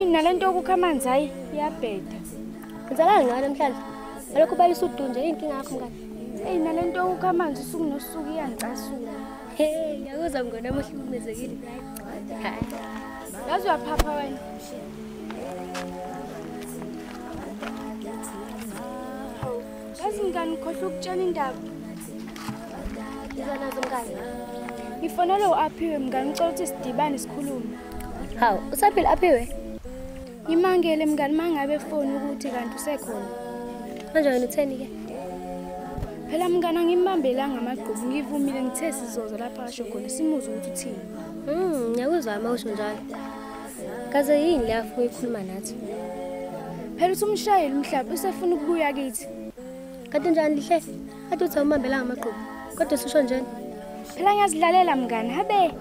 Nalento yokukha amanzi hayi iyabheda. Ngizalana ngayo namhlanje. Alokhu balisa udunje inkinga yakho mngani. Hey nalento yokukha amanzi usuku nosuku iyangicasula. Hey, ngiyakuzwa mngani wami uhlukumezekile. Hayi. Yazi uyaphapha wena. Hawu, yazi mngani ngikhohlwa ukutshela indaba. Ngiza nazo mngani. Ngifonelwe u-Aphiwe mngani, ngicela ukuthi sidibane sikhulume. Hawu, usaphila Aphiwe? Ngimangele mngani mangabe efoni ukuthi kanti usekhona. Manje wena utheni ke? Phela mngani angimbambelanga amagqubu, ngivumile ngithe sizoza lapha asho khona simuzwe ukuthi uthini. Ngiyakuzwa uma usho njalo. Kaze yini le afuna ukukhuluma nathi? Phela usumshayeli umhlaba usefuna ukubuya kithi. Kanti njani lihle? Kade uthi awumbambelanga amagqubu. Kodwa ususho njani? Phela ngiyazidlalela mngani, habe.